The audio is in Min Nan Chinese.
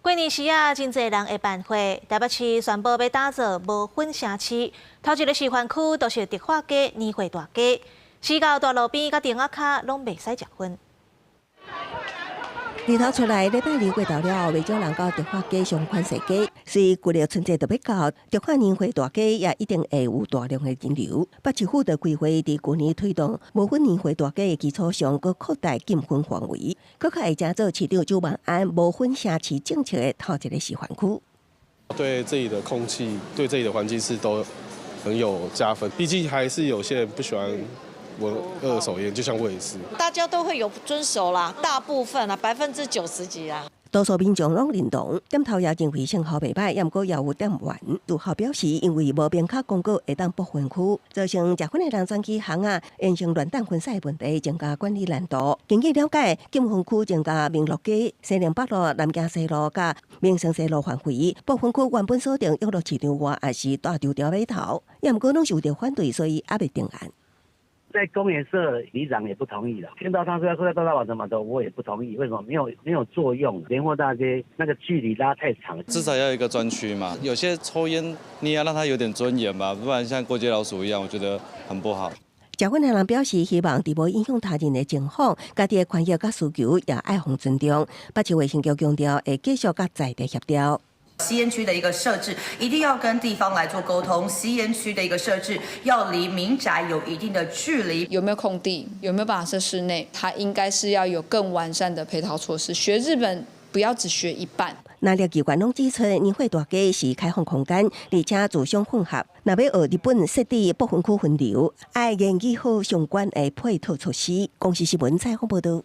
過年時啊，真濟人會辦會，台北市宣布欲打造無薰城市，頭一个示範區就是迪化街年貨大街，市到大路邊佮亭仔跤攏袂使食薰。日頭出來，禮拜二過頭了後，袂少人到迪化街上寬踅街。隨舊曆春節就欲到，迪化年貨大街也一定會有大量的人流。北市府就規劃佇舊年推動無薰年貨大街的基礎上，閣擴大禁薰範圍，閣較會成做市長蔣萬安無薰城市政策的頭一个示範區。對這裡的空氣，對這裡的環境是都很有加分。畢竟還是有些人不喜歡聞二手煙，就像我也是。大家都會有遵守啦，大部分啊，90%幾啊。多數民眾攏認同，店頭也認為成效袂䆀，毋過也有店員事後表示，因為無明確公告會當不分區，造成食薰的人鑽去巷仔，形成亂擲薰屎的問題，增加管理難度。根據了解，禁薰區增加民樂街、西寧北路、南京西路佮民生西路範圍，不分區原本鎖定永樂市場外，抑是大稻埕碼頭，也毋過攏受著反對，所以猶未定案。在公園設里長也不同意了，聽到他說要設在大稻埕碼頭，我也不同意。為什麼？沒有作用？年貨大街那個距離拉太長，至少要一個專區嘛。有些抽菸，你也要讓他有點尊嚴吧，不然像過街老鼠一樣，我覺得很不好。食薰的人表示，希望佇無影響他人的情況，家己的權益佮需求也愛予尊重。北市衛生局強調，會繼續佮在地協調。吸煙區的一個設置，一定要跟地方來做溝通。吸煙區的一個設置，要離民宅有一定的距離。有沒有空地？有沒有辦法設室內？它應該是要有更完善的配套措施。學日本，不要只學一半。那立機關攏指出，年貨大街是開放空間，而且自相混合。若欲學日本設置不分區分流，愛研究好相關的配套措施。公視新聞採訪報導。